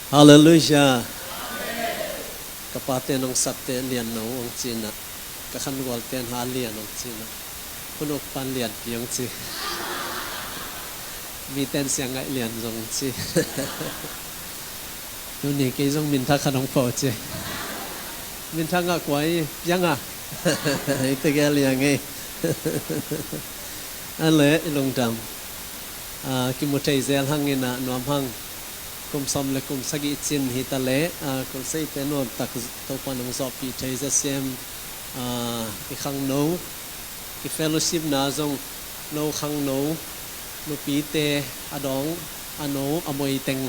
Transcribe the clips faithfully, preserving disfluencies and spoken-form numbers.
Halleluiah. Ka pate nong satte lian no ong cinah, ka khangualte na lian ong cinah, hun uk pan lianpi ong ci. Miten siang ngaih lian zong ci. Tuni kei zong minthak khat ong pau ci. Minthak ngah kuai piang a. Ite gel liang ei. Ale i lungdam. Kimu thei zel hang inah nuam hang. Kum sawm le kum sagih cin hi ta leh, aa, kulseite nuamtak Topa nong zawhpih thei zia sem, aa, i khangno, i fellowship na zong no khangno, nupite a dawng, a no, a moi teng,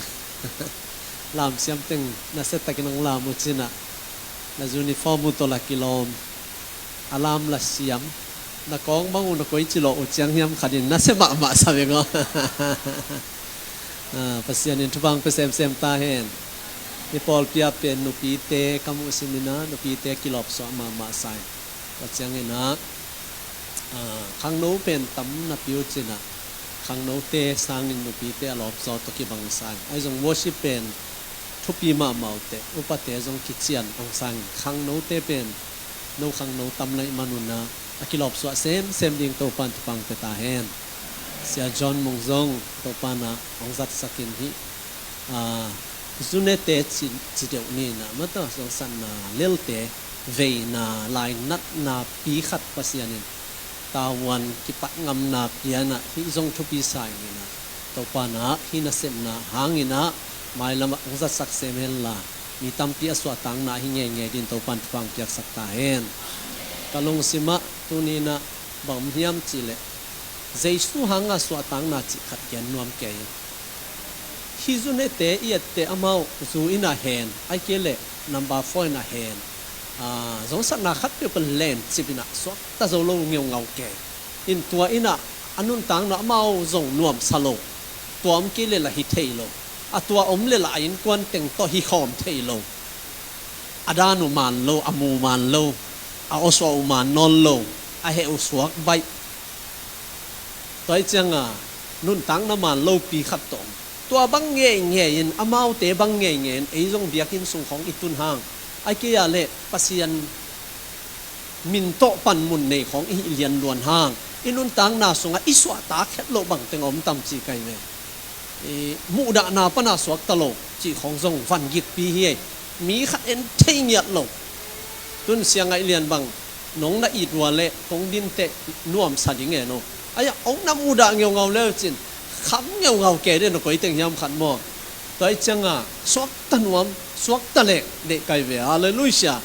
lamsiam teng, nasia takin nong lam uh cinah, na uniform uh tawh la kilawm, a lam la siam, na kawng bang uh na koi cilawh uh ciang hiam khatin nasia mahmah sa veng aw. Ah, Pasian in thupha ong pia semsem ta hen. Hi pawlpi ah pen nupite ka muh siminah nupite kilawpsuah mahmah sa in. Tua cianginah, ah, khangno pen tam napi uh cinah khangnote sangin nupite a lawpzaw tawh kibang sa in. Ahi zong worship pen thupi mahmah uh teh, upate zong kician ong sa in, khangnote pen no khangno tam naih man unah a kilawpsuah semsem ding Topan thupha ong pia ta hen. Sia John Mung zong Topan ah ong zatsakin hi. Ah, zunete ci, ci deuh ninah mata zong satna lelte veina lainatna pi khat Pasian in tavuan kipatngamna pianah hih zong thupi sa inginah Topanah hih nasepna hanginah mailamah ong zatsak sem henla mi tampi a suahtakna hi ngeingei din Topan thupha ong piaksak ta hen. Ka lungsimah tuninah bang hiam cihleh Jesu hanga suahtakna cih khat gen nuam kei. Hih zunete i etteh amau zu inah hen, ai kei leh number four inah hen, aa, zong satna khat peuh pen lencip inah suakta zo lo ngeungau kei. In tua inah a nuntakna amau zong nuamsa lo. Tua om kei leh la hi thei lo. A tua om leh la a innkuan teng tawh hi khawm thei lo. A dan uh man lo, a mu man lo, a awsuah uh man nawn lo, a heh uh suak baih. Tua hi cianga nuntakna man lopi khat tawh om. Tua bang ngeingei in, amaute bang ngeingei in ei zong biakinn sung khawng i tun hang, ai kei ah leh Pasian min tawh panmun nei khawng i hih lianluan hang, i nuntakna sungah i suahtak het loh bangteng a om tam ci kai ve. I muhdahna pana suakta lo cih khawng zong van gikpi hi ei. Mi khat en thei ngiat lo. Tun siangaih lian bang nong na it ua leh kong dinteh nuamsa ding e no. Aia ong na mudah ngeungau leu cin kham ngeungau kei deh na koi teng hiam khat maw. Tua hi cianga suakta nuam, suakta lek deih kai ve. Halleluiah.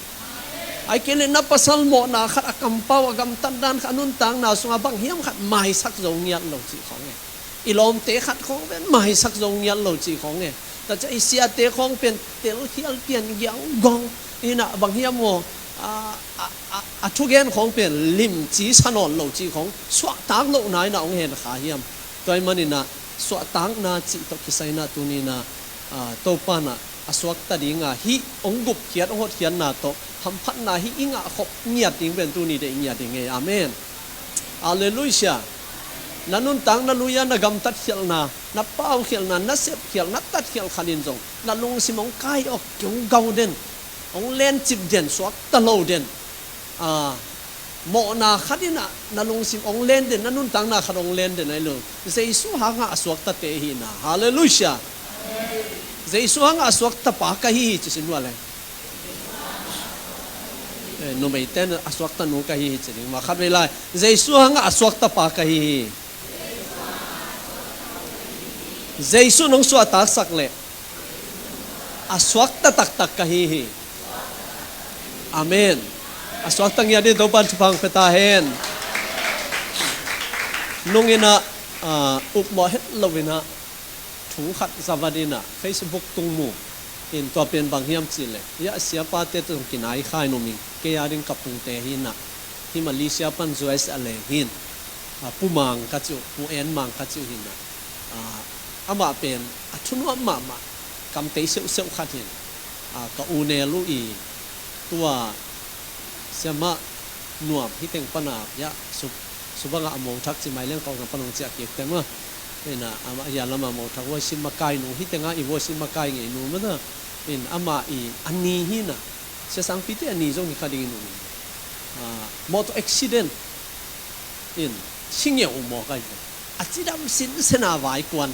Ai kei leh na pasal mawhna khat a kampau a gamtat dan khat a nuntakna sungah bang hiam khat maisak zo ngiat lo cih khawng e. I lawmte khat khawng pen maisak zo ngiat lo cih khawng e. Tua ciah i siate khawng pen telkhial pian giang gong inah bang hiam maw, a, a, a, a thugen khawng pen limci sa nawn lo cih khawng suahtak lohna inah hong hen kha hiam. Tua hi maninah suahtakna cih tawh kisai inah tuninah, a, Topa inah a suakta dinga hih hong gupkhiat hong hotkhiatna tawh hamphatna hih i ngahkhop ngiat ding pen tuni deih ngiat ding ei. Amen. Halleluiah. Na nuntak na lui-a na gamtat khialhna, na paukhialhna, na sepkhialh, na tatkhialh khatin zong na lungsim hong kai aw, hong gau den, hong lencip den, suakta lo den. A, mawhna khat inah na lungsim hong len den, na nuntakna khat hong len den ahi lo. Jesu hangah a suaktate ihina. Halleluiah. Jesu hangah a suakta pa ka hi hi ci sin ua le. Eh, numeite in a suakta nu ka hi hi ci ding. Mah khat vei lai. Jesu hangah a suakta pa ka hi hi. Jesu nong suahtaksak leh a suakta taktak ka hi hi. Amen. A suakta ngiat ding Topan thupha hong pia ta hen. Nung inah, ah, upmawh het lo inah thu khat zavat inah Facebook tung mu. In tua pen bang hiam cihleh, hiah siapate tawh zong kinai kha in um ing. Kei a ding ka pungte hi inah, hi Malaysia pan U S a leng hi in, a, Pu Mang ka ci uh, Pu En Mang ka ci uh hi inah, a, amah pen a thunuam mahmah, kamtei seuhseuh khat hi in, a, ka u nel uh i tua siamah nuam hi teng pana, hiah, sub, subangah a mo thak ci mai leng ka u nang pan hong ciah kik teng uh. Ina, ama, ya lama mo thak worship makai nu, hi tenga i worship makai ngei nu, mata. In, ama i, ani hi na. Sia sangpi te ani zong hi kha ding i nu. Ah, motor accident. In, singeu mo kai. A cidam sin sena vai kuan.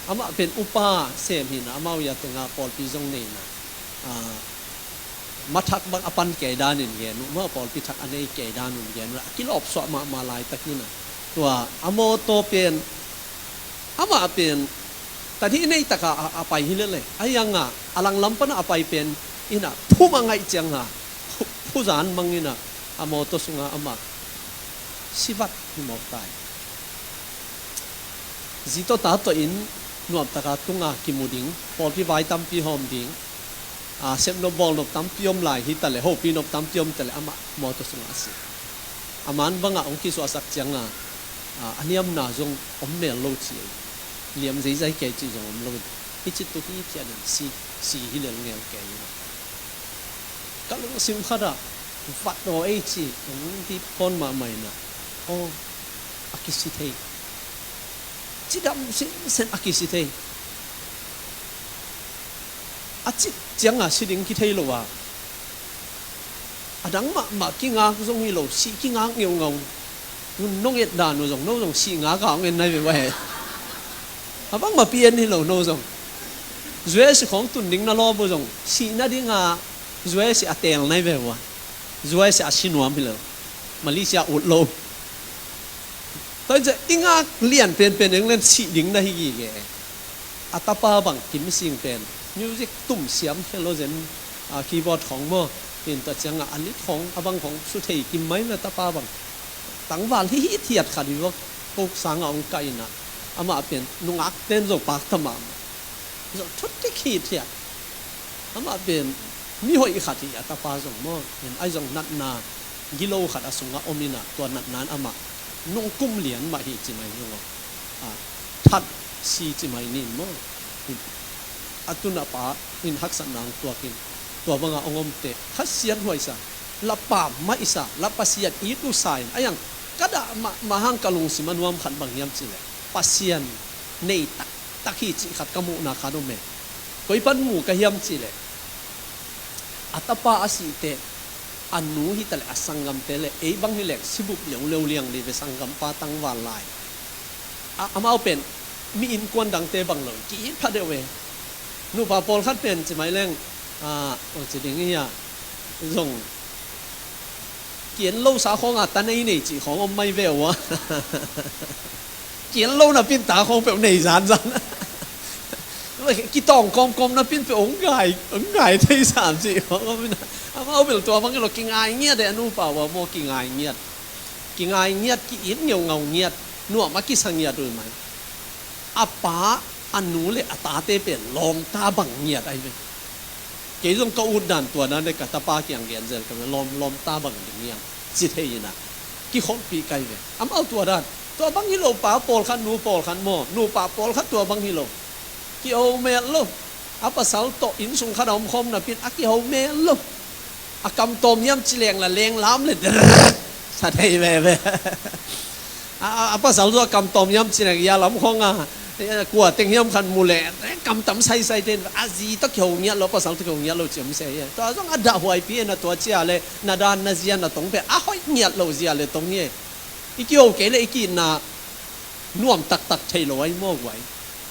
Ama pen upa sem hi na, ama uya tenga pawlpi zong nei na. Ah, mathak bang a pan kei danin gen uh, ma pawlpi thak a nei kei danun gen uh, a kilawp suah mahmah laitak hi na. Tua, a mawtaw pen, amah pen, tadih nei taka a, a pai hi lele. A yanga, a langlam pana a pai pen, ina, phum a ngaih cianga, phu, phuzan mang ina, a mawtaw sunga amah, sivat hi mawk tai. Zi tawh ta tawh in nuamtaka tunga kimu ding, pawlpi vai tampi hawm ding, a, sepnop bawlnop tampi om lai hi taleh, hopinop tampi om taleh, amah mawtaw sungah a si. A man bangah hong kisuahsak cianga, a, a liamna zong om mel lo ci ei. Liam zeizai kei ci zong om lo in. Hi ci tuk hi cianin si, si hi lel ngel kei in. Ka lungsim khatah vat aw ei ci, ong dip kawn mahmah inah, aw, a kisi thei. Cidam sinsen a kisi thei. A cik cianga si ding kithei lo a, a dang mahmah kingak zong hi lo, sih kingak ngeungau. Tun nong et dan uh zong, no zong sih ngak a hong en nai ve uh ahi. A bangmah pi en hi lo, no zong. Zuai si khawng tun ding na lawm uh zong, sih nadinga zuai si a teel nai ve uh a. Zuai si a si nuam hi lo. Malaysia ut lo. Tua hi ciah i ngak lian penpen eng len sih ding na hi gige. A tapa bang Kim Sing pen music tum siam khia lo zen, a, keyboard khawng maw. Hin tua ciangah a lit khawng, a bang khawng su thei kim mai na tapa bang. Tangval hi hi thiat khat hi vok, kok sangah hong kah inah. Amah pen nungak ten zo pak ta mahmah. Zo thut tik hi thiat. Amah pen mi hoih khat hi a tapa zong maw. Hin ai zong natna gilo khat a sungah om inah tua natna in amah nungkum lian mah hi ci mai hi lo. A, that si ci mai nin maw. A tun a pa in haksatna ang tuakin tua banga ong omte khasiat huaisa, la pam mah isa, la Pasian it uh sa in, a yang ka dah mah, mah hang ka lungsim a nuam khat bang hiam cileh, Pasian nei taktak hi cih khat ka muhna khat om e. Koi pan mu ka hiam cileh, a tapa a sihte, a nu hitaleh a sanggamte le ei bang hileh sibup leuleu liang dih ve, sanggampa tangval lai. A, amau pen mi innkuan dangte bang lo ki-it pha deuh ve. Nupa pawlkhat pen ci mai leng, a, ong ci ding hi a, zong ki-en lo sa khawnga ta nei nei cih khawng om mai ve uh a. Ki-en lo napin ta khawng peuh nei zanzan. Kitawng kawmkawm napin peuh hong ngai, hong ngai thei sam cih khawng om ina. Amau bel tua bang ilo kingai ngiat e, a nupa uh a maw kingai ngiat. Kingai ngiat, ki-it ngeungau ngiat, nuam a kisa ngiat uh mai. A pa, a nu le a tate pen lawmta bang ngiat ahi ve. Kei zong ka ut dan tua dan le ka tapa kiang gen zel ka ve, lawm, lawmta bang ding hiam ci thei inah kikholhpih kai ve. Amau tua dan, tua bang hi lo pa pawlkhat, nu pawlkhat maw, nupa pawlkhat tua bang hi lo. Kiho mel lo. A pasal tawh inn sung khat a omkhawm napin a kiho mel lo. A kam tawm hiam ci leng la leng lam le sa thei veve. A, a, a pasal tawh a kam tawm hiam ci leng ya lam khawng a, eh, kua teng hiam khan mu le, eh, kam tam saisai ten a zi tawh kiho ngiat lo, a pasal tawh kiho ngiat lo ciam se hi. Tua zong a dah huaipi e, na tua cia le na dan na zia na tong pe a hoih ngiat lo zia le tong hi. I kiho kei le i ki-itna nuam taktak thei lo ahi maw guai.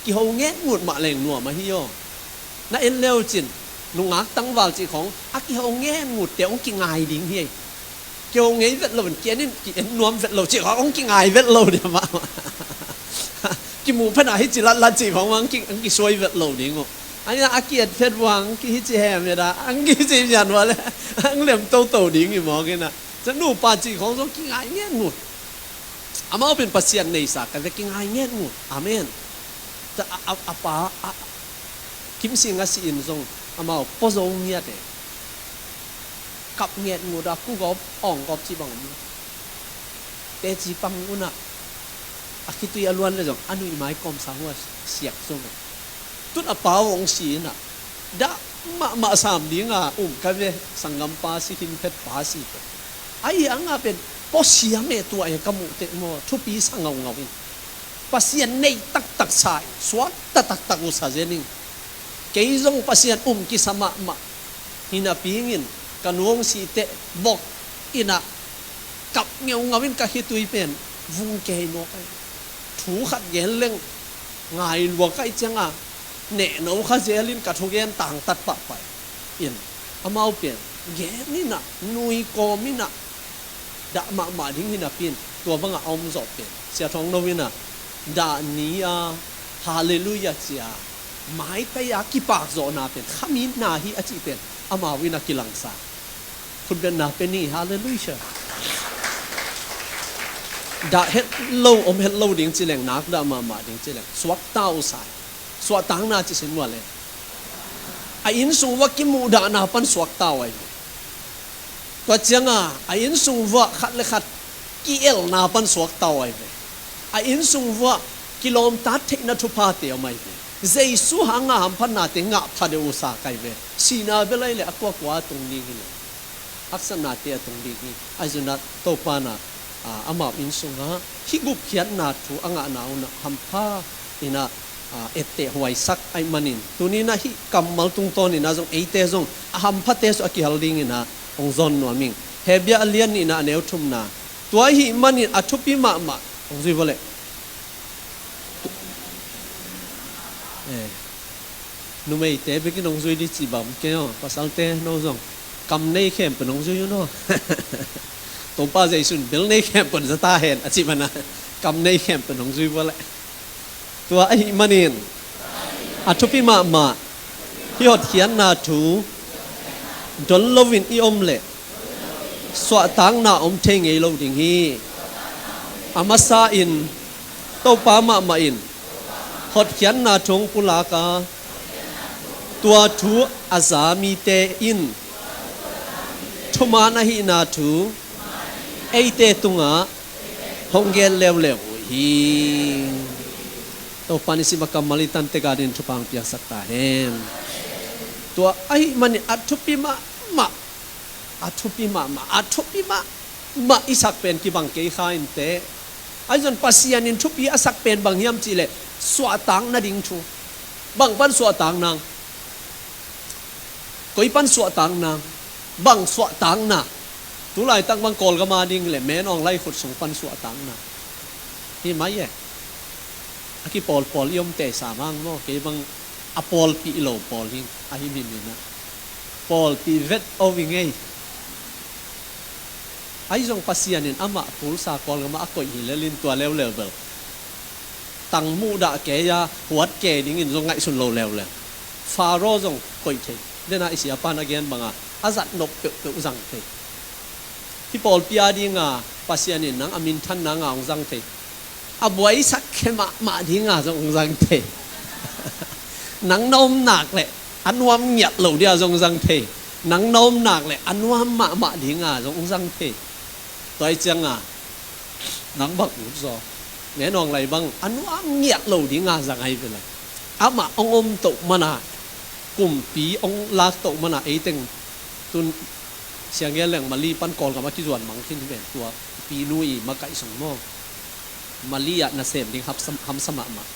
Kiho ngen ngut mah leng nuam ahi aw. Na en leu cin, nungak tangval cih khawng a kiho ngen ngutte hong kingai ding hi. Kiho ngei vet lo in, ki-en in, ki-en nuam vet lo cih khawng hong kingai vet lo ding mah. Kimuh phenah hi ci latlat cih khawng hong ki, hong kisuai vet lo ding uh. Ahi a ki-et phet vang ki hi ci hem et a hong ki ci mian vua le hong lem toto ding hi mawk inah. Ca nupa cih khawng zong kingai ngen ngut. Amau pen Pasian neisa ka ve kingai nget ngut. Amen. Ta a, a, a pa, a, Kim Sing a si in zong amau pua zo ngiat e. Kap nget ngut a ku gawp, awng gawp ci bang om lo. Teci pang unah a khitui a luan le zong a nuih mai kawmsa hua siak zo ve. Tun a pa hong si inah dah mahmah sam dinga um ka ve, sanggampa si, khinphet pa si teh. Ahi hanga pen pua siam e, tua e ka muh teh maw, thupi sa ngaungau in. Pasian neih taktak sa in, suakta taktak uh sa zen ing. Kei zong Pasian um kisa mahmah hi napi-in ka nu hong sih teh bok in ah kap ngeungau in ka khitui pen vung kei mawk ai. Thu khat gen leng ngai lua ka hih ciangin nehno kha zel in ka thugen tangtat pahpah in, amau pen gen in ah, nui kawm in ah, dah mahmah ding hi napi-in, tua bangah a om zawh pen Sia Thawng No in ah, dah ni-a, Halleluiah ci-a, maitai-a kipak zawhna pen khamitna hi a cih pen amau in ah kilangsa. Khutbetna pia ni, Halleluiah. Dah het lo, om het lo ding ci leng, nak dah mahmah ding ci leng, suakta uh sa in. Suahtakna ci sin uh a leh, a innsung uah kimuhdahna pan suakta uh ai ve. Tua ciangin a innsung uah khat le khat ki-elna pan suakta uh ai ve. A innsung uah kilawmtat theihna thuphate om ai ve. Jesu hanga hamphatnate ngah pha deuh uh sa kai ve. Sihna bel ai leh a kuakua a tung ding hi lo. Haksatnate a tung ding hi. Ahi zongin ah Topa in ah, ah, amau inn sungah hih gupkhiatna thu a ngahna un ah hampha in ah, ah, etteh huaisak ahih manin, tuni in ah hih kammal tungtawn in ah zong eite zong a hamphate sungah kihal dingin ah hong zawn nuam ing. Hebru a lian nihna a neu thumna. Tua ahih manin a thupi mahmah, hong zui vua leh. Eh, numeite bekin hong zui dih cih bang kei aw, pasalte no zong kam nei khempeuh in hong zui un aw. Topa Jesu in bel nei khempeuh in za ta hen a cih manin kam nei khempeuh in hong zui vua leh. Tua ahih manin a thupi mahmah hih hotkhiatna thu don loin i om leh suahtakna om thei ngei lo ding hi. A masa in Topa mahmah in hotkhiatna thu hong pulak a, tua thu a za mite in thuman ahihna thu eite tungah hong gen leuleu uh hi. Topa in i sim a kammal i tan tek adingin thupha hong piaksak ta hen. Tua ahih manin a thupi mahmah, a thupi mahmah, a thupi mahmah i sak pen kibang kei kha inteh. Ahi zongin Pasian in thupi a sak pen bang hiam cih leh suahtak nading thu. Bang pan suahtak nang? Koi pan suahtak nang? Bang suahtakna? Tu laitak bang Kawlgam ading leh Men Aung Hlaing khut sung pan suahtakna hi mai e. A kipawlpawl i om teh sa mang maw, kei bang a pawlpih lo pawl hi, ahi mi min ah pawlpih vet o i ngei. Ahi zong Pasian in amah tulsa Kawlgam ah a koih hi lel in tua leuleu bel tang muhdah kei a huat kei dingin zong ngaihsun lo leuleu. Faro zong koih thei. Dena i siapa in a gen banga a zat nop peuhpeuh zang thei. Hih pawlpi adinga Pasian in nang a minthan nanga hong zang thei. A buaisak khe mahmah dinga zong hong zang thei. Nang na om nak leh a nuam ngiat lo dia zong zang thei. Nang na om nak leh a nuam mahmah dinga zong hong zang thei. Tua ahih cianga nang bang ut zaw. Men Aung Hlaing bang a nuam ngiat lo dinga zang ahi ve leh. Amah hong om toh mana, kumpi hong lak toh mana, eiteng tun siang gen leng Mali pan Kawlgam a kizuan mang khin hi ven, tua pinu i makaih sung maw. Mali ah nasem ding hamsa, hamsa mahmah.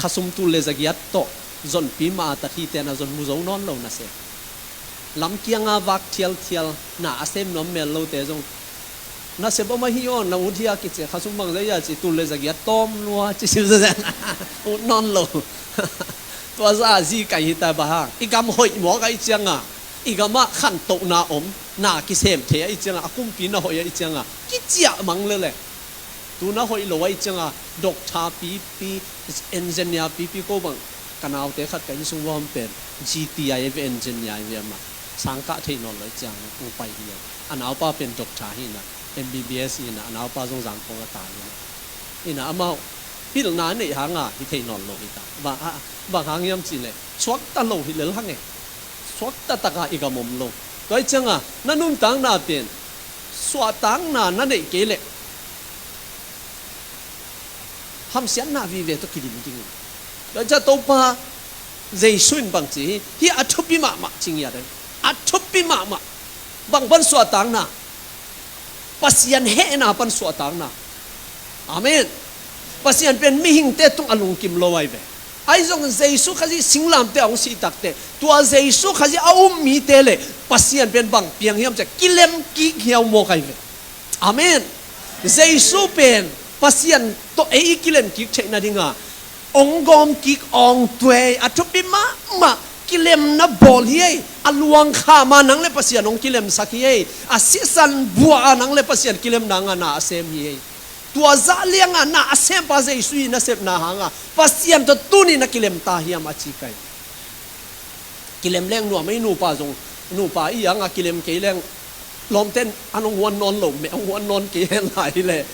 Khasum tul le zagiat tawh zonpi mah a tat hite na zon mu zo nawn lo nasem. Lamkianga vak thialthial, na a sem nuam mel lote zong, nasep om ahi aw, na ut hi a kici a, khasum bang zai a ci, tul le zagiat tawm lua ci sim zazen. Ut nawn lo. Tua za a zi kai hi ta bang hang. I gam hoih mawk ahih cianga, i gamah khantohna om, na kisem thei ahih cianga, a kumpi na hoih ahih cianga kiciah mang lel e. Tu na hoih lo ahih cianga, doctor pipi, engineer pipi, ko bang ka naute khat ka innsung uah om pen G T ai ve, engineer ai ve, amah sangkah thei nawn lo ahih cianga hong pai hi a. A naupa pen doctor hi na, M B B S hi na, a naupa zong Zangkong a tai hi na. Hi na amau pilna neih hanga hi thei nawn lo hi ta. Bang, a, bang hang hiam cih leh suakta lo hi lel hang e. Suakta taka i gam om lo. Tua ahih cianga na nuntakna pen suahtakna na neih kei leh hamsiatna vive tawh kidim ding hi. Tua ahih ciang Topa Jesu in bang ci hi, hih a thupi mahmah ci ngiat e. A thupi mahmah. Bang pan suahtakna? Pasian hehna pan suahtakna. Amen. Pasian pen mihingte tung a lungkim lo ahi ve. Ahi zong Jesu Khazih singlamteh a hong sih takteh, tua Jesu Khazih a um mite le Pasian pen bang piang hiam cih leh kilem kik hiau mawk ahi ve. Amen. Jesu pen Pasian tawh ei i kilem kik theih nadinga hong gawm kik awng tuei a thupi mahmah kilemna bawl hi ei. A luang kham a nang le Pasian hong kilemsak hi ei. A sisan buah a nang le Pasian kilemna ngah na a sem hi ei. Tua zah lianga na a sempa Jesu i nasepna hanga Pasian tawh tuni na kilem ta hiam a ci kai. Kilem leng nuam ei, nupa zong, nupa i hanga kilem kei leng lawmten an hong huan nawn lo, meh hong huan nawn kei hen lai hi le.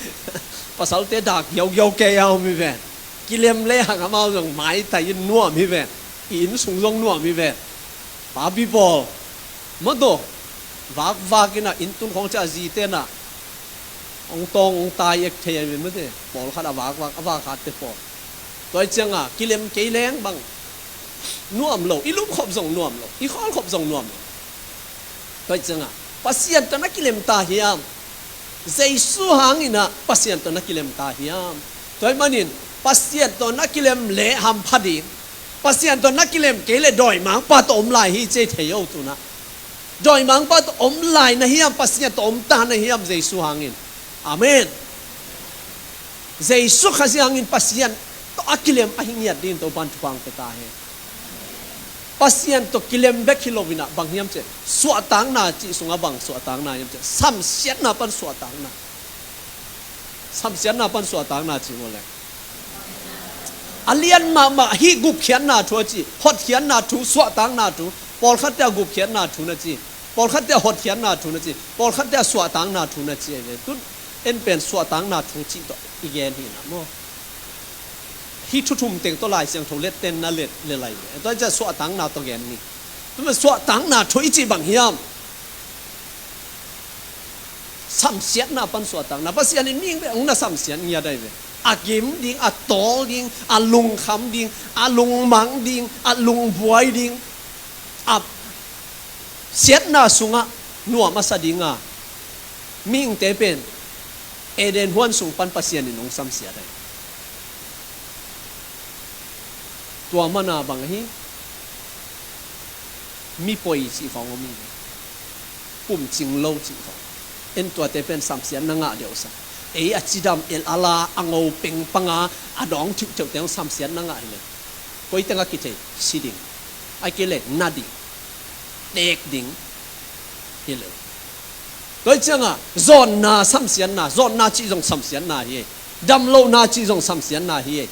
Pasalte dak giaugiau kei a om hi ven. Kilem le hang amau zong maitai in nuam hi ven. I inn sung zong nuam hi ven. Papi pawl mawtaw vakvak inah inn tun khawng ciah a zite nah hong tawng hong tai ek thei ahi ve mawte. Pawlkhat a vakvak a vakhatte pawl. Tua hi cianga kilem kei leng bang nuam lo, i lumkhop zong nuam lo, i khawlkhop zong nuam lo. Tua hi cianga Pasian tawh na kilem ta hiam? Jesu hanginah Pasian tawh na kilem ta hiam? Tua hi manin Pasian tawh na kilem le hampha ding, Pasian tawh na kilem kei le dawimangpa tawh om lai hi ci thei o tunah. Dawimangpa tawh om lai na hiam, Pasian tawh om ta na hiam Jesu hangin? Amen. Jesu Khazih hangin Pasian tawh a kilem a hi ngiat dingin Topan thupha hong pia ta hen. Pasian tawh kilem bek hi loinah bang hiam cih leh suahtakna cih sungah bang suahtakna hiam cih leh samsiatna pan suahtakna. Samsiatna pan suahtakna cih maw leh a lian mahmah hih gupkhiatna thu a ci, hotkhiatna thu, suahtakna thu. Pawlkhatte a gupkhiatna thu na ci, pawlkhatte a hotkhiatna thu na ci, pawlkhatte a suahtakna thu na ci ahi ve. Tun en pen suahtakna thu cih tawh i gen hi na maw? Hih thu thum teng tawh Lai Siangtho let ten na let le lai ve. Tua ciah suahtakna tawh gen ni. Tun suahtakna thu i cih bang hiam? Samsiatna pan suahtakna. Pasian in mihing bek hong na samsiat ngiat ahi ve. A gim ding, a tawl ding, a lungkham ding, a lungmang ding, a lungbuai ding, a siatna sungah nuam a sa dinga mihingte pen Eden huan sung pan Pasian in hong samsiat ahi. Tua mana bang ahi? Mipoi cih khawng om hi. Pumcing lo cih khawng. En tuate pen samsiatna ngah deuh sa. Ei a cidam el ala a ngo pengpanga a dawng thiuhthiuhte hong samsiatna ngah hi le. Koi tengah kithei si ding. Ai kei le na ding. Tek ding. Hi le. Tua hi cianga zawnna samsiatna, zawnna cih zong samsiatna hi. Damlohna cih zong samsiatna hi.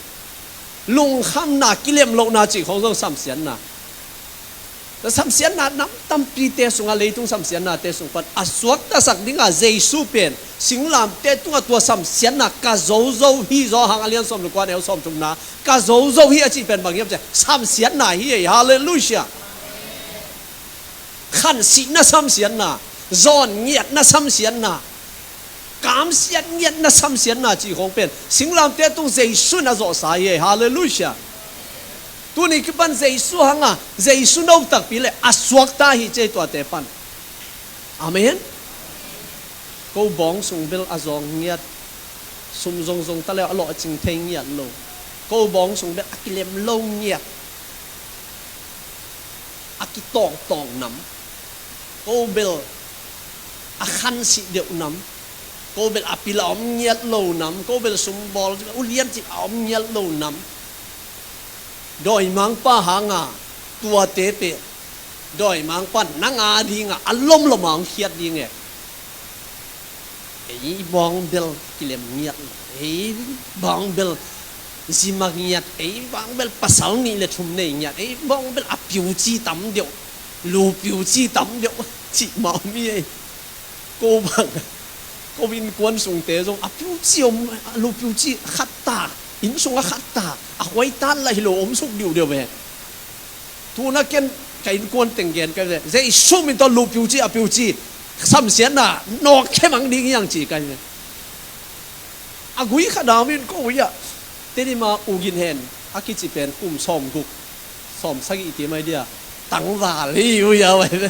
Lungkhamna, kilemlohna cih khawng zong samsiatna. Samsiatna nam tampite sungah, leitung samsiatnate sung pan a suaktasak dingah Jesu pen singlamteh tungah tua samsiatna ka zozo hi, Johan a lian sawm le kua neu sawm thumna, ka zozo hi a cih pen bang hiam cih leh samsiatna hi ei. Halleluiah. Khansihna samsiatna, zawn ngiatna samsiatna, kamsiat ngiatna samsiatna cih khawng pen singlamteh tung Jesu in a zawhsa hi ei. Halleluiah. Tuni kipan Jesu hanga Jesu no takpi le a suakta hi cei tuate pan. Amen. Ko bawng sung bel a zawng ngiat, sum zongzong ta le a lawhcing thei ngiat lo. Ko bawng sung bel a kilem lo ngiat, a kitawngtawng nam. Ko bel a khansih deuh nam. Ko bel a pil a om ngiat lo nam. Ko bel sumbawl ulian cih a om ngiat lo nam. Dawimangpa hanga tuate pen dawimangpa nang a dinga a lomlom a hong khiat ding e. Ei bawng bel kilem ngiat lo, ei bawng bel zima ngiat, ei bawng bel pasal nih le thum nei ngiat, ei bawng bel a piuci tam deuh, lu piuci tam deuh cih mah om hi ei. Ko bang, ko innkuan sungte zong a piuci om, a lu piuci khat ta, inn sungah khat ta, a huaitat lah hi lo om suk diudiu ve. Tuna ken ka innkuan teng gen ka ve. Jesu min tawh lu piuci, a piuci samsiatna nawk khemang ding hiang ci ka hi ve. A gui khat a om in ko ui ah, Tenima U Gin Hen a kici pen kum sawm guk, sawm sagih ti mai dia, tangval hi ui a vai ve.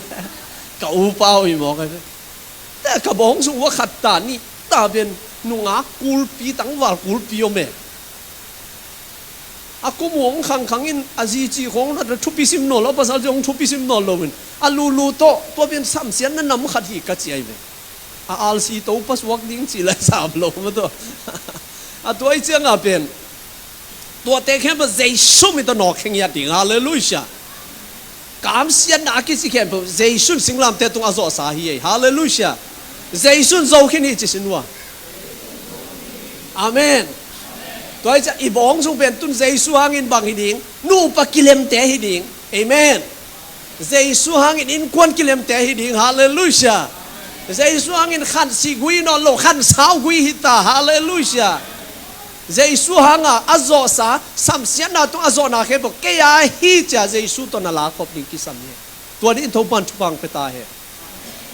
Ka upa ui mawk a ve. Te ka bawng sung ua khat ta nih ta pen nungak kulpi, tangval kulpi om e. A kum hong khangkhang in a zi cih khong na thupi sim nawn lo, a pasal cih hong thupi sim nawn lo in a lulu tawh tua pen samsiatna nam khat hi ka ci ahi ve. A alsi to pasuak ding cih lai sam lo ma tawh. A tua i cianga pen tuate khempeuh Jesu min tawh nawk khe ngiat ding. Halleluiah. Kamsiatna a kici khempeuh Jesu in singlamte tung a zawhsa hi ei. Halleluiah. Jesu in zo khin hi ci sin uh a. Amen. Tua hi ciah i bawng sung pen tun Jesu hangin bang hi ding? Nupa kilemte hi ding. Amen. Jesu hangin innkuan kilemte hi ding. Halleluiah. Jesu hangin khansi gui nawn lo, khansau gui hi ta. Halleluiah. Jesu hanga a zawhsa, samsiatna tung a zawhna khempeuh kei a hi cia Jesu tawh na la khop ding kisam hi. Tua ding in Topan thupha hong pia ta hen.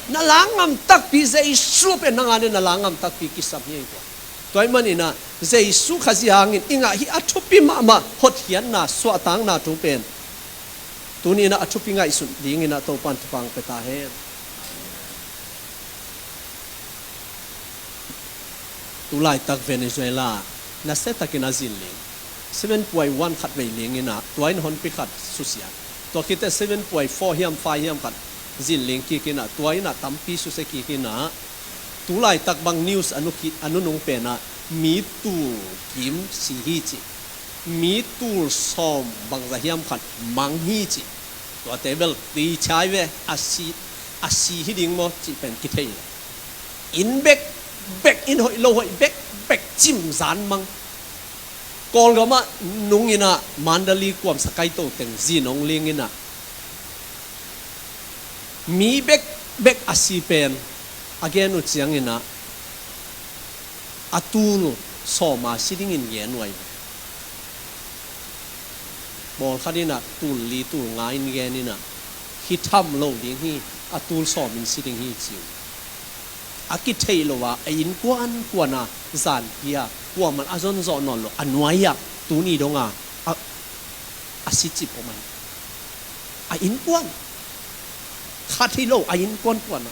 Na la ngam takpi Jesu pen nang a ding na la ngam takpi kisam hi ei kua. Tua ahih maninah Jesu Khazih hangin i ngah hi a thupi mahmah hotkhiatna, suahtakna thu pen tuni inah a thupi ngaihsut dinginah Topan thupha hong pia ta hen. Tulaitak Venezuela nasiatakin a zin ling, seven point one khat vei linginah tua in honpi khat susia. Tua khite seven point four hiam five hiam khat zin ling kikinah tua inah tampi susia kikinah tulaitak bang news a nu khi-, a nunung penah mi tul kim si hi ci. Mi tul sawm bangza hiam khat mang hi ci. Tuate bel tui chai ve, a si, a si hi ding maw cih pen kithei lo. Inn bek bek, inn hoih lo hoih bek bek cimzan mang. Kawlgamah nunginah Mandalay kuamsa kaito teng zinong linginah mi bek bek a si pen a gen uh cianginah a tul sawma si dingin gen uh ahi ve. Bawlkhat inah tul li tul nga in gen inah hi tham lo ding hi, a tul sawmin si ding hi ci uh. A kitheih lo a, a innkuan kuana zanpia kuaman a zonzawh nawn lo a nuai-ah tuni donga a, a sicip om ahi. A innkuan khat hi lo, a innkuan kuana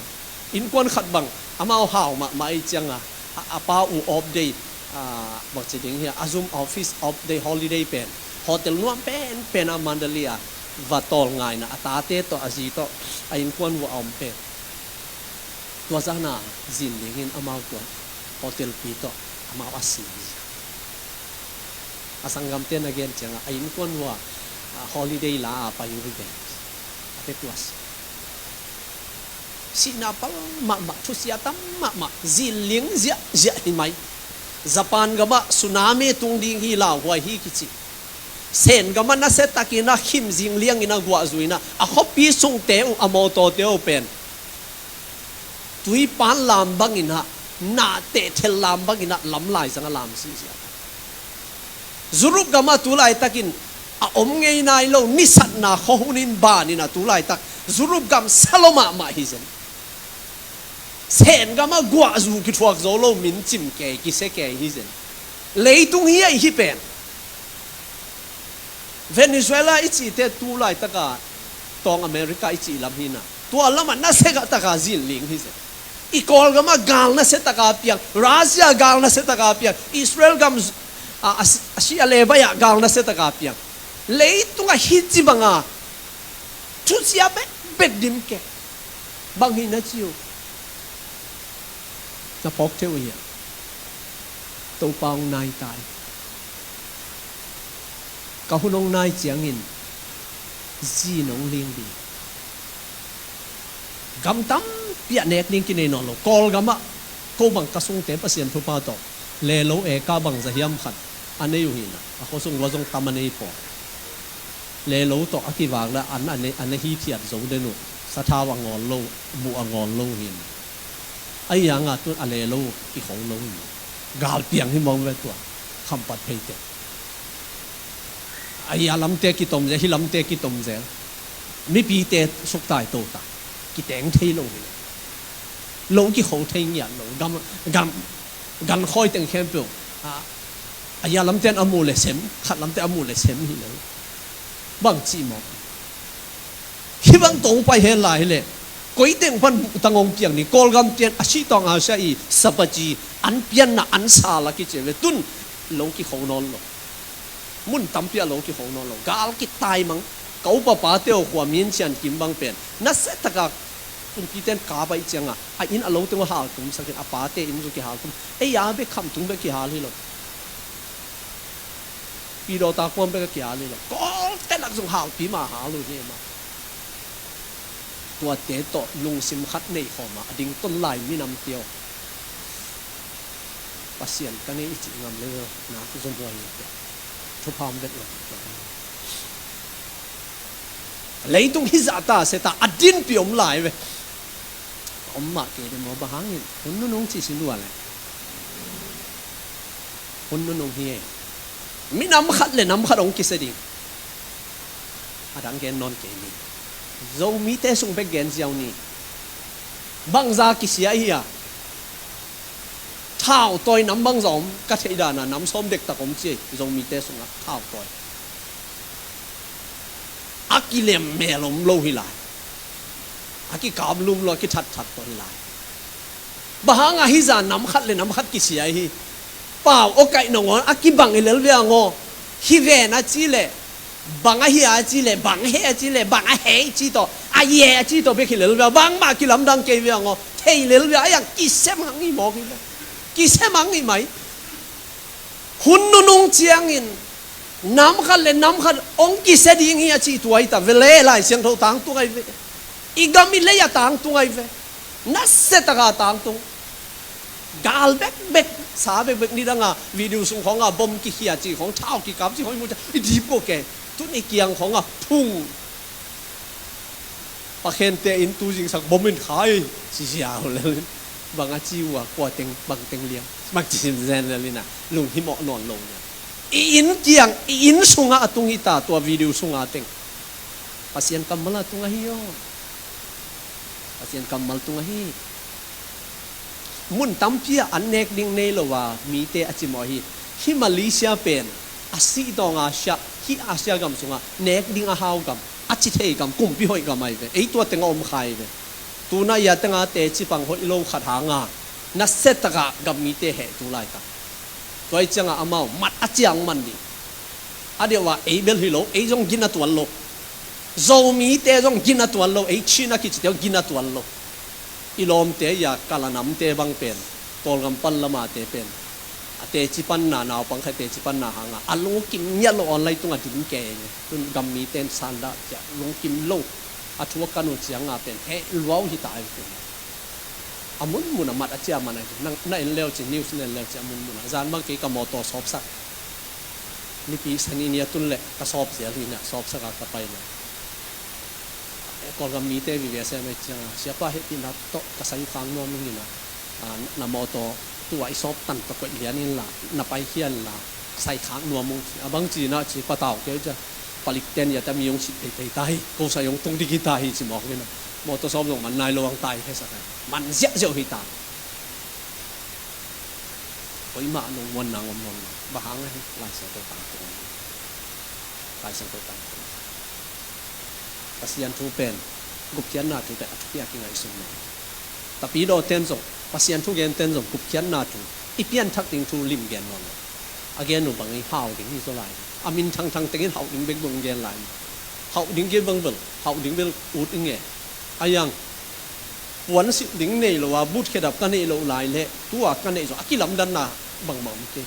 innkuan khat bang amau hau mahmah ei cianga a, a pa uh off day, a, bangci ding hi a, a zum office off day holiday pen hotel nuam penpen a Mandalay a va tawl ngaina a tate tawh a zi tawh a innkuan uh a om pen. Tua zana zin dingin amau tua hotel pi tawh amau a si. A sanggamte na gen cianga a innkuan uh a, a, holiday la a pai uh hi pen a te tua si. Sihna pal mahmah, thusia tam mahmah, zin ling ziahziah hi mai. Japan gamah tsunami tung ding hi lauhuai hi kici. Sen gamah nasiatakin a khim zing liangin a guahzuina a khuapi sungte uh a mawtawte uh pen tuipan lam banginah nahteh thel lam banginah lamlai zanga lam sihziah. Europe gamah tulaitakin a om ngei nai lo nisatna khuahun in banin a tulaitak Europe gam sa lo mahmah hi zen. Sen gamah guahzu kithuak zo lo min cim kei kisia kei hi zen. Leitung hi ahi hi pen. Venezuela i cihte tulaitaka tawng America i cih lam hinah tua lamah nasia taka zin ling hi zen. I Kawlgamah gal nasia taka piang, Russia gal nasia taka piang, Israel gam a, a, a si a lebaiah gal nasia taka piang. Leitungah hih ci banga thusia bekbek dim kei. Bang hi na ci uh? Na phawk thei uh hiam? Topa hong nai ta hi. Ka hun hong nai ciangin zin hong ling ding. Gam tampi ah nek ding kinei nawn lo. Kawlgamah ko bang ka sungte Pasian thupha tawh lelo eka bangza hiam khat a nei uh hinah a khuasung lua zong tam a nei pawl. Lelo tawh a kivak le an a ne, a ne hithiat zo den uh, sathau a ngawl lo, buh a ngawl lo uh hinah. Ahi hanga tun a lelo uh kikho lo uh hinah. Galpiang hi mawng ve tua khampat pheite. Ahi a lamte kitom zel, hi lamte kitom zel. Mipite suktai tota kiteng thei lo uh hinah. Lo kikho thei ngiat lo. Gam, gam, gan khawi teng khempeuh a, a ya lamten a mu le sem, khat lamten a mu le sem hi lo. Bang cih mawk. Hih bang tong pai hen lai hileh koi teng pan buhtang hong piang ni, Kawlgam tian a sih tawng a sia i sapaci an pianna an sa la kici ve tun lo kikho nawn lo. Mun tampi ah lo kiho nawn lo. Gal kitaimang. Ka upa pate uh khua Min Chian Kim bang pen, nasia taka kumpite in kap ahih ciangah a inn a lo teng uh haltumsak in, a pate inn zong kihaltum. Ei a bek Khamtung bek kihal hi lo. Pidawta kuam bek a kihal hi lo. Kawlte lak zong halpi mah hal uh hi mah. Tuate tawh lungsim khat nei khawm a, a ding ton lai minamte aw. Pasian ka nei i cih ngam le, nak zumhuai in teh. Thupha om vet lo. Leitung hizah ta, sia ta, a dinpi om lai ve. Om mah kei ding maw, bang hangin hun nunung cih sin lua leh. Hun nunung hi e. Minam khat le nam khat hong kisia ding. A dang gen nawn kei ni. Zomite sung bek gen ziau ni. Bangza kisia hi a. Thautawi nam bangza om, ka theih dana nam sawm dektak om ci ei, Zomite sungah thautawi. A kilemmel om lo hi lai. A kikaplum lo, a kithatthat tawh hi lai. Bang hangah hizah nam khat le nam khat kisia hi. Pau aw kaih nangawn a kibang hi lel ve ang aw. Hi ven a ci leh, bang a hia a ci leh, bang he a ci leh, bang a he i ci tawh, a ye a ci tawh bek hi lel ve a, bangmah kilamdang kei ve ang aw. Thei lel ve a, a yang kisem hang hi mawk hi ve. Kisem hang hi mai. Hun nunung ciangin nam khat le nam khat hong kisia ding hi a cih tuai ta ve le, Lai Siangtho tangtung ahi ve. I gam i lei a tangtung ahi ve. Nasia taka tangtung. Gal bekbek, sa bekbek, nidanga video sung khawnga bom kikhia cih khawng, thau kikap cih khawng i muh ciang i dip kei. Tun i kiang khawnga phung. Pakhente in tu zingsak bom in khai ci zia uh lel in. Bang a ci uh a, kua teng, bang teng liang, bang ci zen lel in a, lunghimawh nawn lo in a. I inn kiang, i inn sungah a tung hi ta, tua video sunga teng. Pasian kammal a tung ahi aw. Pasian kammal tung ahi. Mun tampi ah an nek ding nei lo a mite a cimawh hi. Hih Malaysia pen a sih tawng Asia, hih Asia gam sungah nek ding a hau gam, a ci thei gam, kumpi hoih gam ahi ve. Ei tua tengah om kha hi ve. Tuna ia tenga teci pang hoih lo khat hanga nasia takah gam mite heh tu laitak. Tua ih ciangah amau mat a ciang man ding. A deuh ah ei bel hi lo, ei zong gina tuan lo. Zomite zong gina tuan lo, ei Chin a kicite zong gina tuan lo. I lawmte ia Kalanamte bang pen, Kawlgam pan lamate pen, a teci panna, naupang khat teci panna hanga a lungkim ngiat lo online tungah ding kei. Tun gam mite in sandah ciah lungkim lo. A thu a kan uh cianga pen heh luau hi ta ai pen. A munmun a mat a cia man ai. Na en leu ci, news na en leu ci, a munmun a zan bang kei ka mawtaw sawpsak. Nipi sani ni a tun leh ka sawp zel hi na, sawpsak a ka pai leh. Kawlgam mite vive a sem ei cianga, siapa hehpihna tawh ka sai khak nuam ing hi na, na mawtaw tua i sawp tan tawh koih lian inla, na paikhia inla, sai khak nuam ung ci. A bang ci na ci, patau kei cia. Palikten ia ta mi hong sit peitai ta hi, ko sai hong tung dik hi ta hi ci mawk hi na. Mawtaw sawp zong man nai lo ang ta hi, he sak ai. Man ziahziah hi ta. Koimah nong muan nang om nawn lo. Bang hang ahi, Lai Siangtho tangtung. Lai Siangtho tangtung. Pasian thu pen, gupkhiatna thu pen a thupi a kingaihsun lo. Tapidawten zong, Pasian thu genten zong gupkhiatna thu, i pianthak ding thu lim gen nawn lo. A gen uh bang i hau ding hi zaw lai. A minthang thang tengin hauh ding bek bang gen lai. Hauh ding gen bang bel, hauh ding bel ut ing e. A yang, puan silh ding nei lo a, but khedap ka neih loh lai leh, tua ka neih zong a kilamdanna bangmah om kei.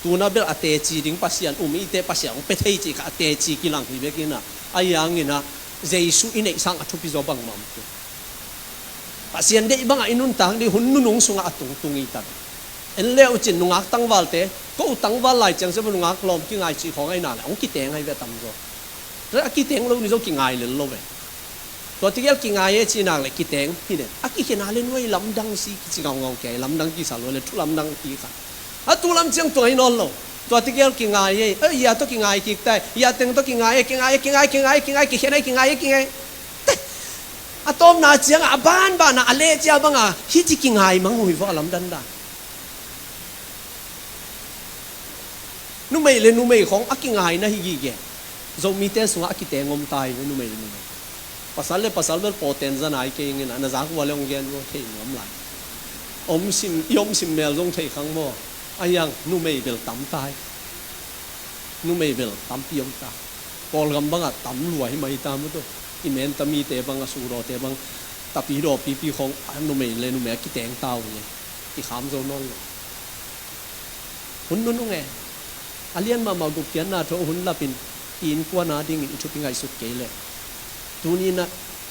Tuna bel a teci ding Pasian um i te, Pasian hong pia thei ci kha a teci kilang hi bek in a, a yang in a, Jesu i neih sang a thupi zaw bangmah om kei. Pasian deih bangah i nuntak ding hun nunung sungah a tungtung i ta. En leu cin nungak tangvalte, ko tangval lai ciang sia nungak lawm kingai cih khawng ai na le, hong kiteng ai ve a tamzaw. A kiteng lo ni zaw kingai lel lo ve. Tua tigel kingai e cih nak le kiteng hi den. A kikhena le nuai lamdang si kici ngaungau kei, lamdang kisa lo le thu lamdang ki kha. A tu lam ciang tua hi nawn lo. Tua tigel kingai e, e, ia tawh kingai kik tai, ia teng tawh kingai e, kingai e, kingai, kingai, kingai, kikhena e, kingai e, kingai. A tawpna ciangah a banbanah a leh cia bangah hih ci kingai mang uh hi vawh a lamdandan. Numei le numei khawng a kingaina hi gige. Zomite sungah a kiteng om ta hi ve numei le numei. Pasal le pasal bel pawten za nai kei ngin a na zak ua le hong gen ua thei nuam lai. Om sim, i om sim mel zong thei khang maw. A yang numei bel tam ta hi. Numei bel tampi om ta. Kawlgam bangah tam lua hi mah hi ta maw tawh. I menta mite bang, a sudawte bang, tapidaw pipi khawng a numei le numei a kiteng ta uh hi. Kikham zo nawn lo. Hun nunung e. A lian mahmah gupkhiatna thu hun lapin i innkuan a dingin i thupi ngaihsut kei leh, tuni-in ah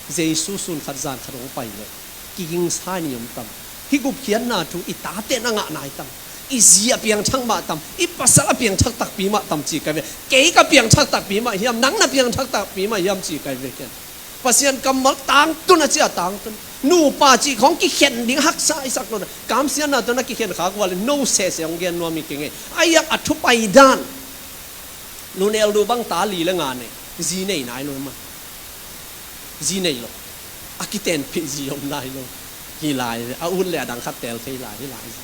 Jesu sun khat zan khat hong pai leh kigingsa-in i om tam? Hih gupkhiatna thu i tate in a ngah nai tam? I zi a piangthak mah tam? I pasal a piangthak takpi mah tam ci kai ve. Kei ka piangthak takpi mah hiam, nang na piangthak takpi mah hiam ci kai ve ken. Pasian kammal tangtun a ci a, tangtun. Nupa cih khawng kikhen ding haksa i sak lo na. Kamsiatna tawh na kikhen khak uh a leh no sese hong gen nuam hi keng e. A yak a thu pai dan. Lunel duh bang ta li le nga nei. Zi nei nai lo mah. Zi nei lo. A kitenpih zi om nai lo. Hi lai ve. A ut le a dang khat teel thei lai, hi lai zi.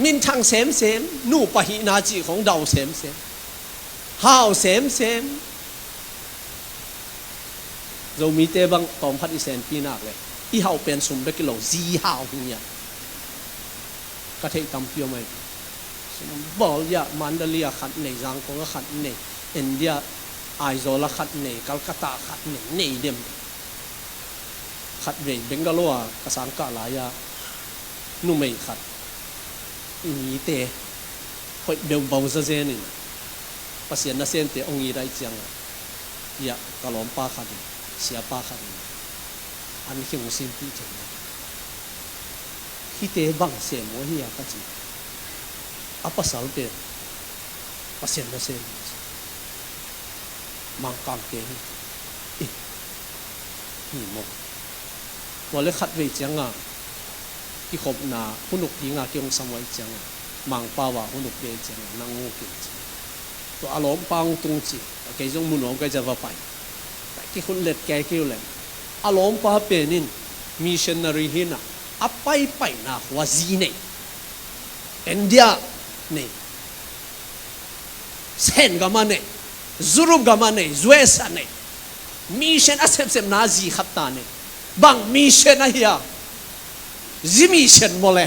Minthang semsem, nupa hihna cih khawng dau semsem. Hau semsem. Zomite bang tawmkhat i senpi nak leh, i hauh pen sum bek hi lo, zi hau hi ngiat. Ka theih tampi om ahi. Sum bawl, ia, Mandalay ah khat nei, Zangkong ah khat nei, India, Aizawl ah khat nei, Calcutta ah khat nei, nei dem. Khatvei Bangalore ah ka sangkah lai-a numei khat, i mite hoih beuhbau zazen in, Pasian nasemte hong it ahih ciangah, ia, ka lawmpa khat in, siapa khat in an khe hong simpih thei lo. Hihte bang sem uh ahi a, ka ci. A pasal pen Pasian nasem hi ci. Mangkangte hi. Eh, hi maw? Tua leh khatvei cianga kikhopna hun uk dinga kei hong sam uh ahih cianga, Mangpau ah hun uk ding ahih cianga nang uk in ci. Tua a lawmpa hong tung ci. Kei zong mu nuam kei ci a, va pai. Kikhut let kei kei uh leh, a lawmpa pen in missionary hi in ah, a paipaina khua zi nei. India nei, Sen gam ah nei, Europe gam ah nei, U S ah nei. Mission a sepsepna zi khat ta nei. Bang mission ahi a? Zi mission maw le?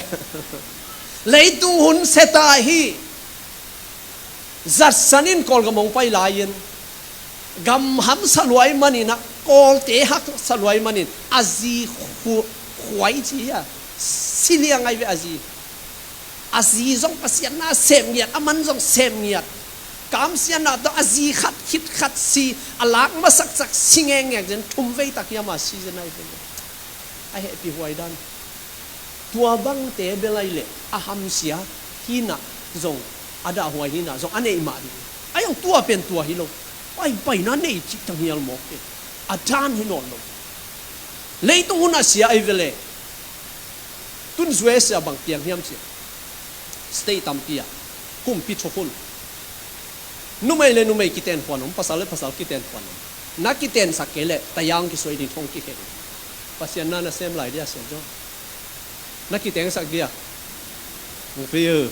Leitung hun se ta hi. Zatsan in Kawlgam hong pai lai-in, gam hamsa lua ahih manin ah, Kawlte haksa lua ahih manin, a zi khu-, khuai ci hi a, si liang ahi ve a zi. A zi zong Pasian na sem ngiat, a man zong sem ngiat. Kamsiatna tawh a zi khat khit khat si, a lak masaksak si ngekngek zen, thum vei tak hiam a si zen ahi ve. A hehpih huai dan. Tua bangte bel ahih leh a hamsia hi in ah zong, a dahhuai hi in ah zong a neih mah ding. A zong tua pen tua hi lo. Paipaina nei cih tang hial mawk pen a dan hi nawn lo. Leitung hun a sia ahi ve le. Tun U S ah bang piang hiam cih leh, state tampi ah kumpi thukhun, numei le numei kiten khuan om, pasal le pasal kiten khuan om. Na kitensak kei leh tayang kisuai ding thong kikhen. Pasian na nasem lai dia, Sia John? Na kitengsak dia? Hong pei uh.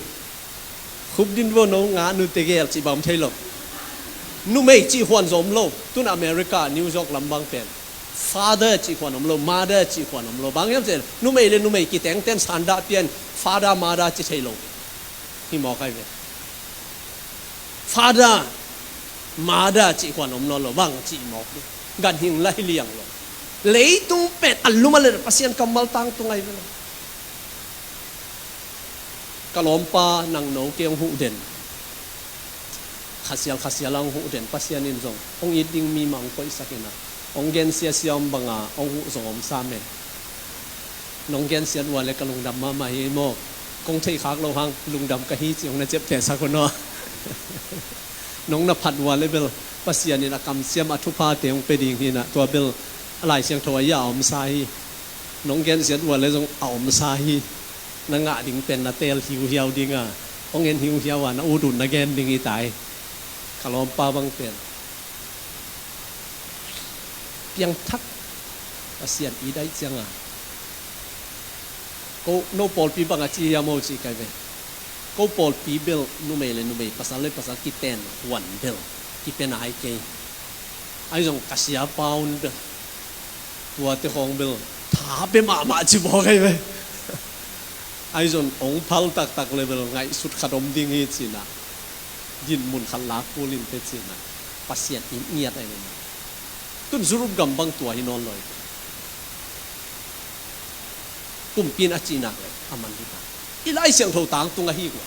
Khup din vo, no ngah nu tegel cih bang om thei lo. Numei cih khuan zong om lo. Tun America, New York lam bang pen father cih khuan om lo, mother cih khuan om lo. Bang hiam cih leh numei le numei kitengten sandah pian father, mother ci thei lo. Hi mawk ahi ve. Father, mother cih khuan om nawn lo, bang cih mawk ding. Ganhing lai liang lo. Leitung pen a lum a let Pasian kammal tangtung ahi ve lo. Ka lawmpa nangno kei hong huh den. Khasial khasial a hong huh den, Pasian in zong hong it ding mi mah hong koihsak in ah, hong gensia sia om banga hong huh zong om sam e. Nong gensiat uh a leh ka lungdam mahmah hi maw. Kong theihkhak loh hang lungdam ka hi ci hong na ciaptehsak un aw. Nong na phat uh a leh bel Pasian in a kamsiam a thuphate hong pia ding hi in ah, tua bel a Lai Siangtho ah a omsa hi. Nong gensiat uh a leh zong a omsa hi. Na ngah ding pen na teel hiuhiau ding a, hong en hiuhiau a na ut uh na gen ding hi ta hi. Ka lawmpa bang pen piangthak, Pasian it ahih cianga, ko no pawlpi bang a ci hiam aw ci kai ve. Ko pawlpi bel numei le numei, pasal le pasal kiten khuan bel kipia nai kei. Ahi zong ka siapa un bel, tuate khawng bel tha pia mahmah ci bawl kai ve. Ahi zong hong phal taktak le bel ngaihsut khat om ding hi ci in ah, Dinmun khat lak kul in teh cihna, Pasian in ngiat ahi na. Tun Europe gam bang tua hi nawn lo hi. Kumpi in a cih nak leh a man hi ta. I Lai Siangtho tangtung ahi kua.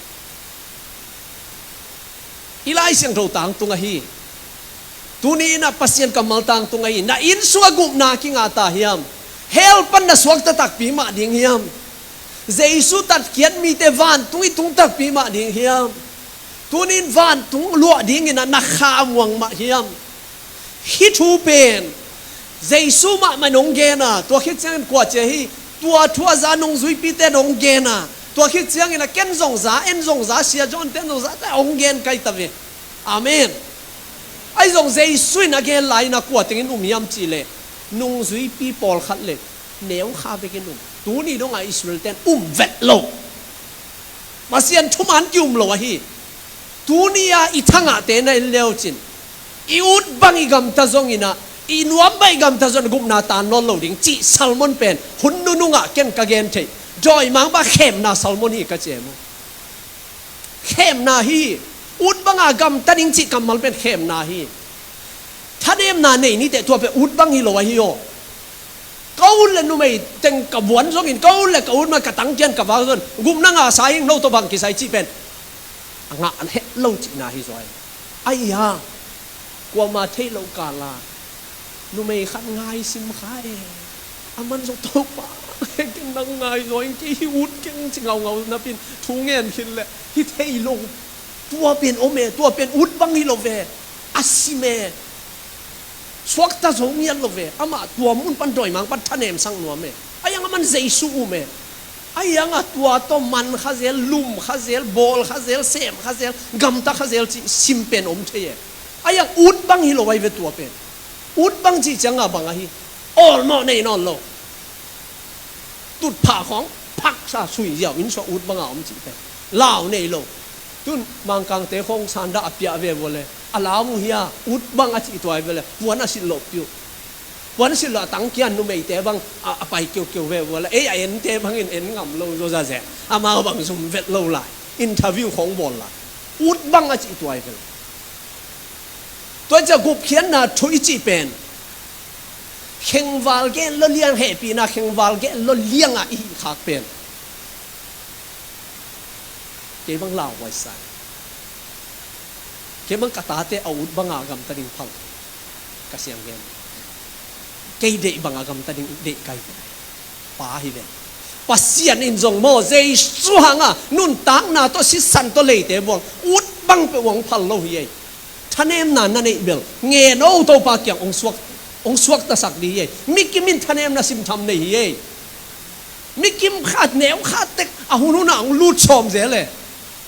I Lai Siangtho tangtung ahi. Tuni in a Pasian kammal tangtung ahi. Na inn sungah gupna kingah ta hiam? Hell pan na suakta takpi mah ding hiam? Jesu tatkhiat mite vantung i tung takpi mah ding hiam? Tuni in vantung luah dingin a na kha muang mah hiam? Hih thu pen Jesu mahmah in hong gen a, tua khit ciangin kua ci a hi, tua thu a za nungzuipi ten hong gen a, tua khit ciangin a ken zong za, en zong za, Sia John ten zong za, ta hong gen kai ta ve. Amen. Ahi zong Jesu in a gen lai in a kua tengin um hiam cih leh, nungzuipi pawlkhat le neu kha bekin um. Tuni dong a Israel ten um vet lo. Pasian thuman ki-um lo ahi. Tuni a i thangahte na en leu cin, i ut bang i gamta zongin a, i nuam bang i gamta zongin gupna tan nawn lo ding cih sermon pen hun nunung ah ken ka gen thei. Dawimangpa khemna sermon hi ka ci e maw. Khemna hi. Ut bang a gamta ding cih kammal pen khemna hi. Thanemna nei ni teh, tua pen ut bang hi lo ahi aw. Ka ut le numei teng ka buan zongin, ka ut le ka ut mah ka tangkian ka vak zongin, gupna ngahsa ing, no tawh bang kisai cih pen a ngah het lo cihna hi zaw hi. Ahi a, kuamah theih loh kal a numei khat ngai sim kha e. A man zong, Topa, ken nang ngai zaw ing, kei hih ut keng, ci ngaungau napi in thu ngen khin leh hi thei lo. Tua pen om e, tua pen ut bang hi lo ve. A sim e. Suakta zo ngiat lo ve. Amah tua mun pan dawimangpa thanem sak nuam e. Ahi hang a man Jesu um e. Ahi hang a tua tawh man kha zel, lum kha zel, bawl kha zel, sem kha zel, gamta kha zel cih sim pen om thei e. Ahi hang ut bang hi lo ahi ve tua pen. Ut bang cih ciang a bang ahi? Awlmawh nei nawn lo. Tutphah khawng phaksa sui ziau inn sungah ut banga om cih pen lau nei lo. Tun Mangkangte khawng sandah a piah ve vua le, a lau mu hi a, ut bang a cih tua hi ve le, puan a silh loh piuh. Puan silh loh a tangkian numeite bang a, a pai kiukiu ve vua le, ei, a ente bangin en ngam lo zaw zazen. Amau bang zum vet lo lai, interview khawng bawl lai. Ut bang a cih tua hi ve le. Tua ciah gupkhiatna thu i cih pen khengval gen lo liang, hehpihna khengval gen lo liang a i hih khak pen kei bang lauhuai sa hi. Kei bang ka tate a ut banga gamta ding phal ka siang gen. Kei deih banga gamta ding deih kai pa hi ve. Pasian in zong maw, Jesu hanga nuntakna tawh sisan tawh leite buang ut bang peuh hong phal lo hi ei. Thanemna na neih bel ngen o, Topa kiang hong suak, hong suaktasak ding hi ei. Mikim in thanemna simtham nei hi ei. Mikim khat neu khat tek a hun hunah hong lut sawm zel e.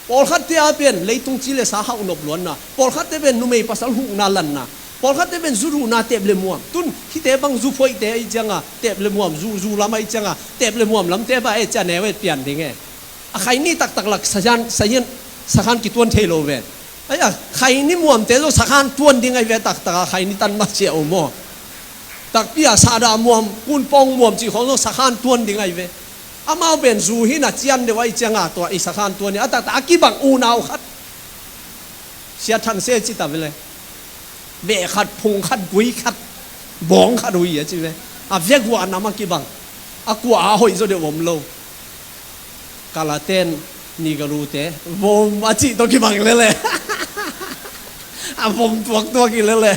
Pawlkhatte a pen leitung ci le sa hauh nop luanna, pawlkhatte pen numei pasal hukna lanna, pawlkhatte pen zu duhna tep le muam. Tun hihte bang zu phoihte ahi cianga tep le muam, zu, zu lam ahi cianga tep le muam lamte bang e cia neu et pian ding e. A khaini taktak lak sahian, sahian sakhan kituan thei lo ve. Aia, khaini muamte zong sakhan tuan ding ahi ve, taktak a khaini tan mah cia um aw. Takpi a sahdah muam, kunpawng muam cih khawng zong sakhan tuan ding ahi ve. Amau pen zu hi na cian deuh ahi cianga tua i sakhan tuan hi a, taktak a kibang unau khat. Sia Than Se ci ta ve le. Beh khat, phung khat, gui khat, bawng khat uh hi a ci ve. A vekua a nam a kibang. A kua a hoih zaw deuh om lo. Kalaten, Nigarute, vom a cih tawh kibang lele. A vom tuaktuak hi lele.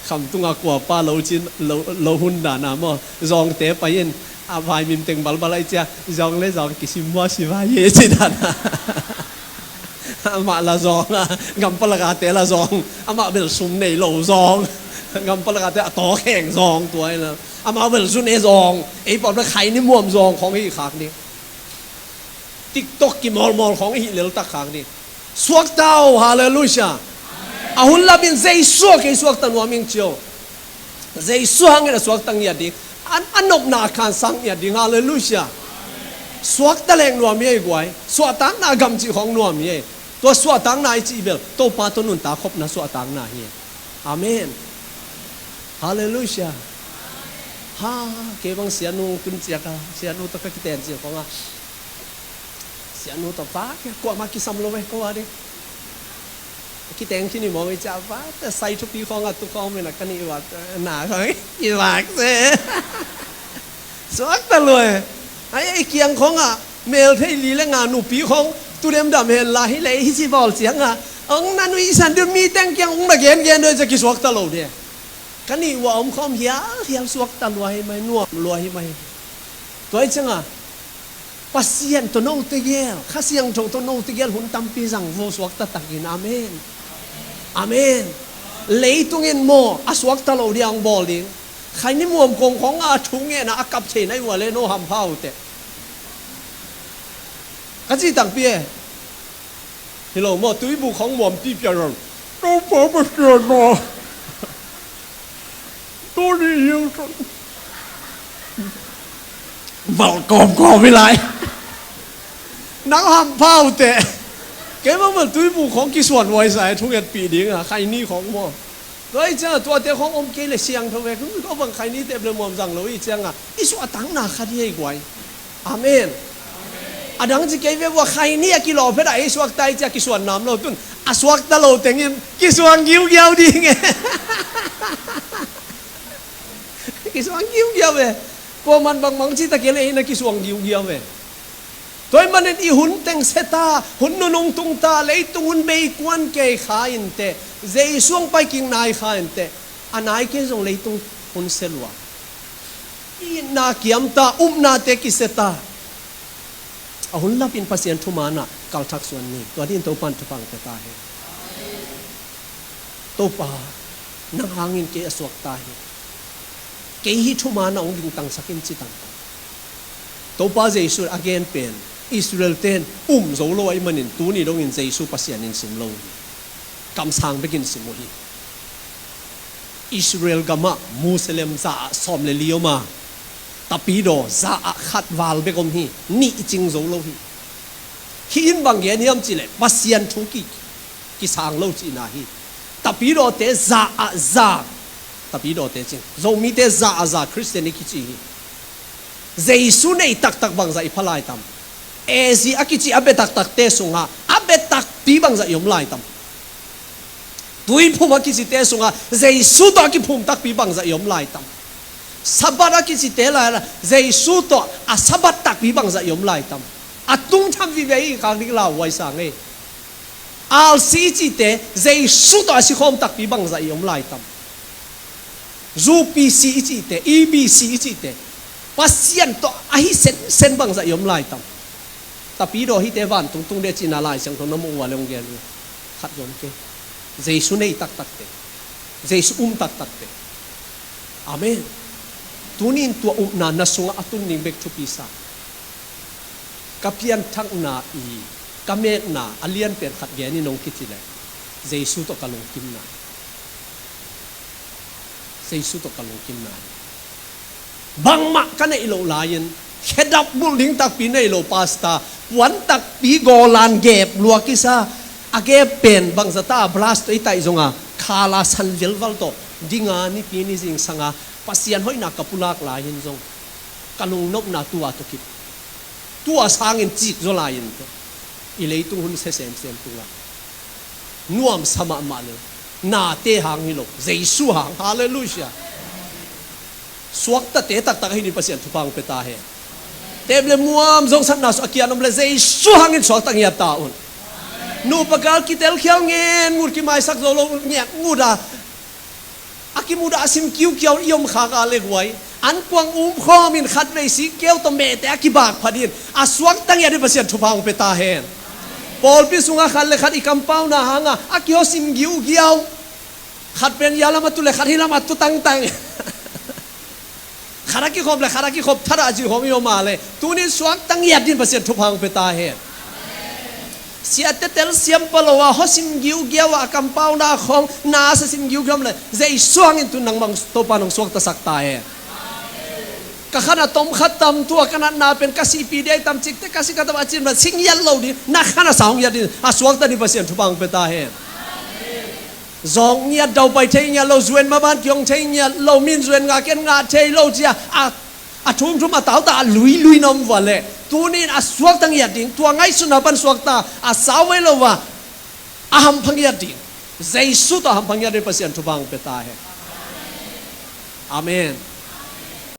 Khamtunga kuapa lo cin, lo, lo hun dana maw. Zawngte pai in, a vaimim teng balbal ahi cia, zawng le zawng kisim mua si vai hi ci dana. Amah la zawng a, gampalakate la zawng. Amah bel sum nei lo zawng. Gampalakate a tawkheng zawng tua hi la. Amah bel zu ne zawng. Ei pawt bel khaini muam zawng khawng hi khak ni. TikTok kimawlmawl khawng hi leltak khak ni. Suakta o, halleluiah. A hun lamin Jesu a kei suakta nuam ing cio. Jesu hangin a suakta ngiat ding. An a nopna a khansak ngiat ding, halleluiah. Suakta leng nuam hi ei guai. Suahtakna a gam cih khawng nuam hi ei. Tua suahtakna i cih bel Topa tawh nuntak khopna suahtakna hi ei. Amen. Halleluiah. Ha, kei bang sianu tun ciaka, sianu tawh ka kiten ciak khawng a. Sianu tawh vak, kuamah kisam lo ve, ko a ding. Kiteng khin i mawng i ciah vak, sai thupi khawng a tu khawng mena ka nih vak, na khawng i vak se. Suakta lua e. Ai, i kiang khawng a, mel thei li le nga nupi khawng, tu demdam hen la hi le, hi si bawl ciang a. Ong na nui san dun mi teng kiang, ong na gen gen doi ciah kisuakta lo de. Ka nih ua om khawm hial, hial suakta lua hi mai, nuam lua hi mai. Tua hi ciang a, Pasian tawh note gel, Kha Siangtho tawh note gel hun tampi zang vo suakta takin. Amen. Amen. Leitung in maw, a suakta lo dia ong bawl ding. Khaini muam kong khawng a thu ngen a, a kap thei nai ua le no hampha uh teh. Ka ci takpi e. Hi lo maw, tuibu khawng muam pipia ron. Topa Pasian maw. Tuni hiang tun. Valh kawmkawm hi lai. Nang hampha uh teh. Kei bang bel tuibu khawng kisuan huai sa e, thungetpih ding a, khaini khawng maw. Tua hi ciang a tuate khawng om kei le siangtho ve, kei bang khaini tep le muam zang lo hi ciang a, i suahtakna khat hi ei guai. Amen. A dang ci kei ve ua, khaini a kilawh phet a ei suakta hi ciah kisuan nam lo tun. A suakta lo tengin kisuang giugiau ding e. Kisuang giugiau e. Kuaman bangmang ci ta kei le ei na kisuang giugiau e. Tua ahih manin i hun teng se ta, hun nunung tung ta, leitung hun bei kuan kei kha in teh, Jesu hong pai kik nai kha in teh, a nai kei zong leitung hun se lua. Itna kiam ta, upnate kise ta. A hun lapin Pasian thuman ah kalthak suan ni. Tua dingin Topan thupha hong pia ta hen. Topa, nang hangin kei a suakta hi. Kei hih thuman ah hong dingtangsak in ci tangtang. Topa Jesu a gen pen, Israel ten um zo lo ahih manin tuni dongin Jesu Pasian in sim lo uh hi. Kamsang bekin sim uh hi. Israel gamah Muslim za ah sawm le li om a, tapidaw za ah khat val bek om hi. Nih cing zo lo hi. Hih in bang gen hiam cihleh Pasian thu ki, kisang lo cihna hi. Tapidawte za ah za, tapidawte cing, Zomite za ah za Khristian i kici hi. Jesu nei taktak bangzah i pha lai tam? Ezi a kici a bia taktakte sungah a bia takpi bangzah i om lai tam? Tuiphum a kicite sungah Jesu tawh a kiphum takpi bangzah i om lai tam? Sabbath a kicite lai Jesu tawh a Sabbath takpi bangzah i om lai tam? A tungtham vive i khak ding lauhuai sa ngei. Alsi i cihte Jesu tawh a sikhawm takpi bangzah i om lai tam? U P C i cihte, E B C i cihte, Pasian tawh ahi sensen bangzah i om lai tam? Tapidaw hihte vantung tung de cihna Lai Siangtho na muh uh a le hong gen uh. Khat zong kei. Jesu nei taktakte, Jesu um taktakte. Amen. Tuni in tua upna na sungah a tun ding bek thupi sa. Ka pianthakna i, ka metna a lianpen khat genin hong kici leh, Jesu tawh ka lungkimna hi. Jesu tawh ka lungkimna hi. Bangmah ka neih loh lai-in, khedap bulh ding takpi nei lo pastor, puan takpi gawlan gep lua kisa, a gep pen bangzah ta a brush tawh i taih zonga, khala san vilval tawh dinga nipi ni zingsanga Pasian hoihna ka pulak lai-in zong ka lungnopna tua tawh kip. Tua sangin cik zaw lai-in teh, i leitung hun sia semsem tungah nuamsa mahmah le, nate hang hi lo, Jesu hang. Halleluiah. Suaktate taktak ahi ding Pasian thupha hong pia ta hen. Tep le muam zong satna sung a kian om le Jesu hangin suakta ngiat ta un. Nupa kal kitel khial ngen ngut, kimaisak zo lo ngiat ngut a, a kimudah a sim kiukiau i om khak a le guai, an kuang um khawmin khatvei sik keu tawh mehte a kibak phat in a suakta ngiat in Pasian thupha hong pia ta hen. Pawlpi sungah khat le khat i kampauna hanga a kiho sim giugiau, khat pen ia lam a tu le khat hi lam a tu tangtang. Khat a kikhop le khat a kikhop thadah cih khawng i om a le, tunin suakta ngiat in Pasian thupha hong pia ta hen. Siate telsiam pah lo a, hua sim giugiau a, a kampauna khawng nasa sim giugiau le, Jesu hangin tu nangmah Topa nong suaktasak ta hen. Ka khan a tom khat tam, tua ka natna pen ka sihpih dei tam, cikte ka si ka tam a cin, sing ngiat lo ding, na khan a sa hong ngiat ding a suakta ding Pasian thupha hong pia ta hen. Zawng ngiat, daupai thei ngiat lo, zuen maban kihong thei ngiat lo, min zuen ngah ken ngah thei lo cia a, a thumthum a tauta a luilui na om vua leh, Tuni in a suakta ngiat ding, tua ngaihsutna pan suakta a sau vei lo a, a hampha ngiat ding, Jesu tawh a hampha ngiat ding Pasian thupha hong pia ta hen. Amen.